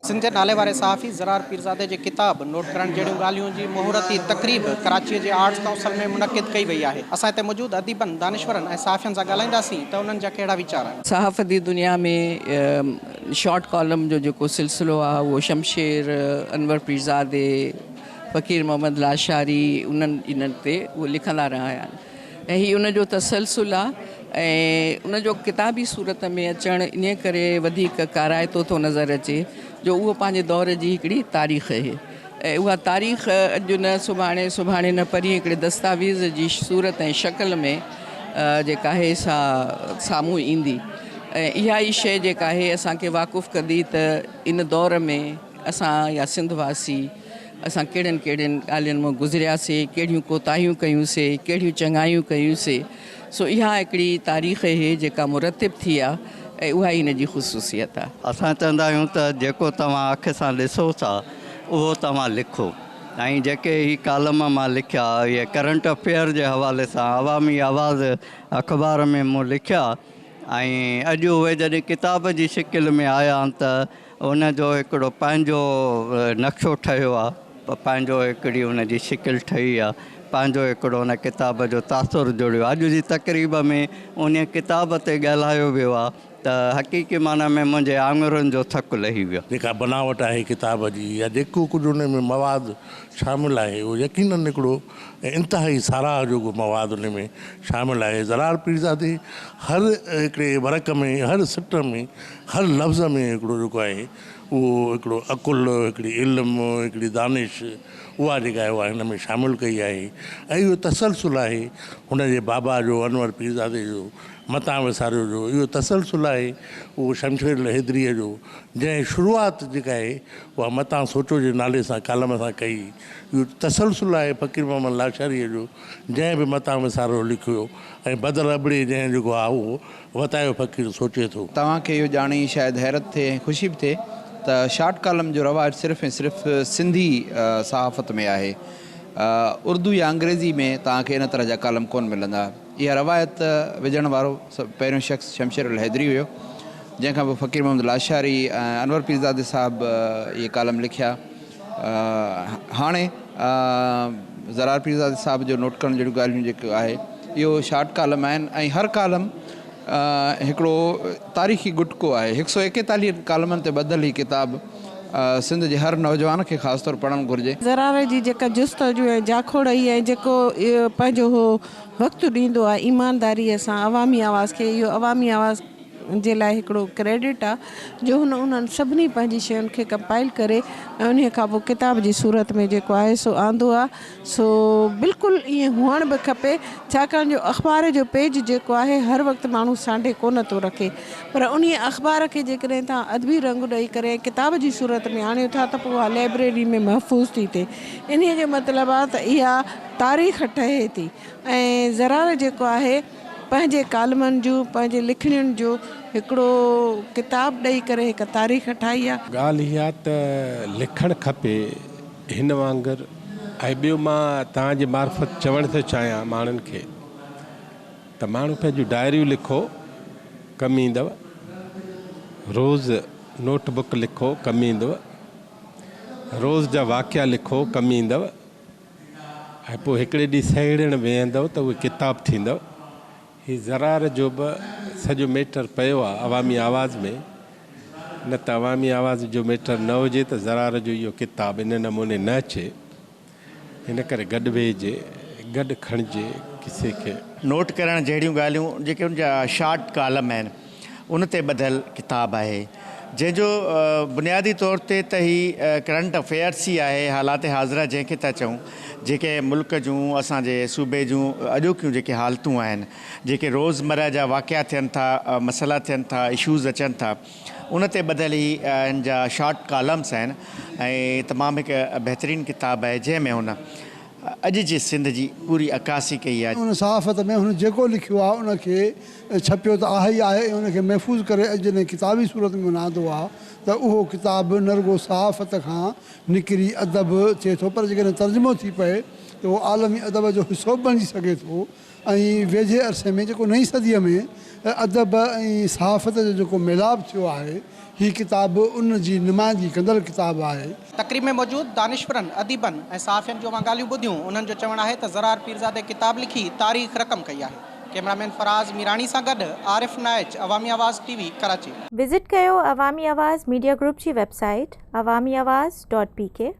سنڌ جي ناليواري صحافي زرار پيرزادي جي ڪتاب نوٽ ڪرڻ جهڙيون ڳالهيون جي مهورتي تقريب ڪراچيء جي آرٽس ڪائونسل ۾ منعقد ڪئي وئي آهي. اسان هتي موجود اديبن، دانشورن ۽ صحافين سان ڳالهائينداسين ته انهن جا ڪهڙا ويچار آهن. صحافتي دنيا ۾ شارٽ ڪالم جو جيڪو سلسلو آهي اهو شمشير، انور پيرزادي، فقير محمد لاشاري انهن انهن تي اهي لکندا رهيا آهن ۽ هي ان جو تسلسل آهي ۽ ان جو ڪتابي صورت ۾ اچڻ انهي ڪري وڌيڪ ڪارائتو ٿو نظر اچي جو اهو پنهنجي دور جي هڪڙي تاريخ اهي ۽ اها تاريخ اڄ نه سڀاڻي سڀاڻي نه پرينء هڪڙي دستاويز جي صورت ۽ شڪل ۾ جيڪا آهي سا سامهون ايندي ۽ اها ئي شيء جيڪا آهي اسان کي واقف ڪندي ته ان دور ۾ اسان يا سنڌ واسي اسان ڪهڙين ڪهڙين ڳالهين مان گذرياسي، ڪهڙيون ڪوتاهيون ڪيون سي، ڪهڙيون چڱايون ڪيون سي، سو اها هڪڙي تاريخ اهي جيڪا مرتب ٿي آ ۽ اها ئي هن جي خصوصيت آ. اسان چوندا آهيون ته جيڪو توهان اک سان ڏسو ٿا اهو توهان لکو ۽ جيڪي هي ڪالم مان لکيا اهي ڪرنٽ افيئر جي حوالي سان عوامي آواز اخبار ۾ مون لکيا ۽ اڄ اهي جڏهن ڪتاب جي شڪل ۾ آيا آهن ته ان جو هڪڙو پنهنجو نقشو ٺهيو آ، پنهنجو هڪڙي ان جي شڪل ٺهي آ، پنهنجو هڪڙو ان ڪتاب جو تاثر جڙيو آ. اڄ جي تقريب ۾ انهيء ڪتاب تي ڳالهايو ويو آ ته حقيقي معنيٰ ۾ منهنجي آڱرين جو ٿڪ لهي ويو. جيڪا بناوٽ آهي ڪتاب جي يا جيڪو ڪجهه ان ۾ مواد شامل آهي اهو يقينن هڪڙو انتهائي ساراهه جوڳو مواد ان ۾ شامل آهي. زرار پيرزادي هر هڪڙي ورق ۾ هر سٽ ۾ هر لفظ ۾ هڪڙو جيڪو آهي اهو هڪڙو عقل، هڪڙي علم، هڪڙي دانش اها جيڪا آهي اها هن ۾ شامل ڪئي آهي ۽ اهو تسلسل آهي هن جي بابا جو انور پيرزادي جو متان وساريو جو اهو تسلسل آهي اهو شمشير الحيدريء جو جنهن شروعات جيڪا آهي اها متان سوچو جي نالي سان ڪالم سان ڪئي اهو تسلسل آهي فقير محمد لاشاريء جو جنهن به متان وساريو لکيو ۽ بدر ابڙي جنهن جيڪو آهي اهو وتايو فقير سوچي ٿو. توهان کي اهو ڄاڻي شايد حيرت ٿئي ۽ خوشي به ٿئي ته شارٽ ڪالم جو رواج صرف ۽ صرف سنڌي صحافت ۾ آهي. اردو يا انگريزي ۾ توهان کي ان طرح جا ڪالم ڪونه ملندا. اها روايت وجهڻ وارو پهريون شخص شمشير الحيدري هيو، جنهن کان پوء فقير محمد لاشاري ۽ انور پيرزادي صاحب اهي ڪالم لکيا. هاڻي زرار پيرزادي صاحب جو نوٽ ڪرڻ جهڙيون ڳالهيون جيڪو آهي اهو شارٽ ڪالم آهن ۽ هر ڪالم هڪڙو تاريخي ڳٽڪو آهي. هڪ سو ايڪيتاليهن ڪالمن تي ٻڌل هي ڪتاب سنڌ جي هر نوجوان کي خاص طور پڙهڻ گهرجي. زرار جي جيڪا جستجو ۽ جاکوڙ هئي ۽ جيڪو پنهنجو هو وقت ڏيندو آهي ايمانداريء سان عوامي آواز کي اهو عوامي آواز جي لاء هڪڙو ڪريڊٽ آ جو هن انهن سڀني پنهنجي شين کي ڪمپائل ڪري ۽ انهيء کان پوء ڪتاب جي صورت ۾ جيڪو آهي سو آندو آ سو بلڪل ائين هئڻ به کپي ڇاڪاڻ جو اخبار جو پيج جيڪو آهي هر وقت ماڻهو سانڍي ڪونه ٿو رکي پر انهيء اخبار کي جيڪڏهن توهان ادبي رنگ ڏئي ڪري ۽ ڪتاب جي صورت ۾ آڻيو ٿا ته پوء اها لئبريري ۾ محفوظ ٿي ٿئي انهيء جو مطلب آ ته اها تاريخ ٺهي ٿي ۽ زرار جيڪو آهي پنهنجي ڪالمن جون، پنهنجي لکڻين جو هڪڙو ڪتاب ڏئي ڪري هڪ تاريخ ٺاهي آ. ڳالهه اها ته لکڻ کپي هن وانگر ۽ ٻيو مان توهان جي معرفت چوڻ ٿو چاهيان ماڻهن کي ته ماڻهو پنهنجون ڊائريون لکو ڪم ايندؤ روز نوٽ بڪ لکو ڪم ايندؤ روز جا واقعا لکو ڪم ايندؤ. ۽ پوء هڪڙي ڏينهن سهيڙڻ ويهندؤ ته اهي ڪتاب ٿيندؤ. هي زرار جو به سڄو ميٽر پيو آ عوامي آواز ۾، نه ته عوامي آواز جو ميٽر نه هجي ته زرار جو اهو ڪتاب ان نموني نه اچي. ان ڪري گڏ ويهجي، گڏ کڻجي قصي کي. نوٽ ڪرڻ جهڙيون ڳالهيون جيڪي ان جا شارٽ ڪالم آهن. ان تي ٻڌل ڪتاب آهي جنهن جو بنيادي طور تي ته هي ڪرنٽ افيئرس ئي آهي حالات حاضره جنهن کي ٿا چئون جيڪي ملڪ جون اسان جي صوبي جون اڄوڪيون جيڪي حالتون آهن جيڪي روز مره جا واقعا ٿين ٿا مسئلا ٿين ٿا اشوز اچن ٿا ان تي ٻڌل هي هن جا شارٽ ڪالمس آهن ۽ تمام هڪ بهترين ڪتاب آهي جنهن ۾ هن اڄ جي سنڌ جي پوري عڪاسي ڪئي آهي. ان صحافت ۾ هن جيڪو لکيو آهي ان کي ڇپيو ته آهي ئي آهي ۽ ان کي محفوظ ڪري اڄ جڏهن ڪتابي صورت ۾ هن آندو آهي ته اهو ڪتاب نه رڳو صحافت کان نڪري ادب ٿئي ٿو پر جيڪڏهن ترجمو ٿي پئي ته اهو عالمي ادب جو حصو به بڻجي سگهي ٿو. ۽ ويجهي عرصي ۾ جيڪو نئين صديء ۾ ادب ۽ صحافت جو جيڪو ميلاپ ٿيو آهي، هي ڪتاب ان جي نمائندگي ڪندڙ ڪتاب آهي. تقريب ۾ موجود دانشورن، اديبن ۽ صحافين جون اوهان ڳالهيون ٻڌيون، انهن جو چوڻ آهي ته زرار پيرزادي ڪتاب لکي تاريخ رقم ڪئي آهي. ڪئميرا مين فراز ميراڻي سان گڏ Arif Naich, Awami Awaz T V, Karachi. Visit ڪيو عوامي آواز ميڊيا گروپ جي website Awami Awaz dot P K.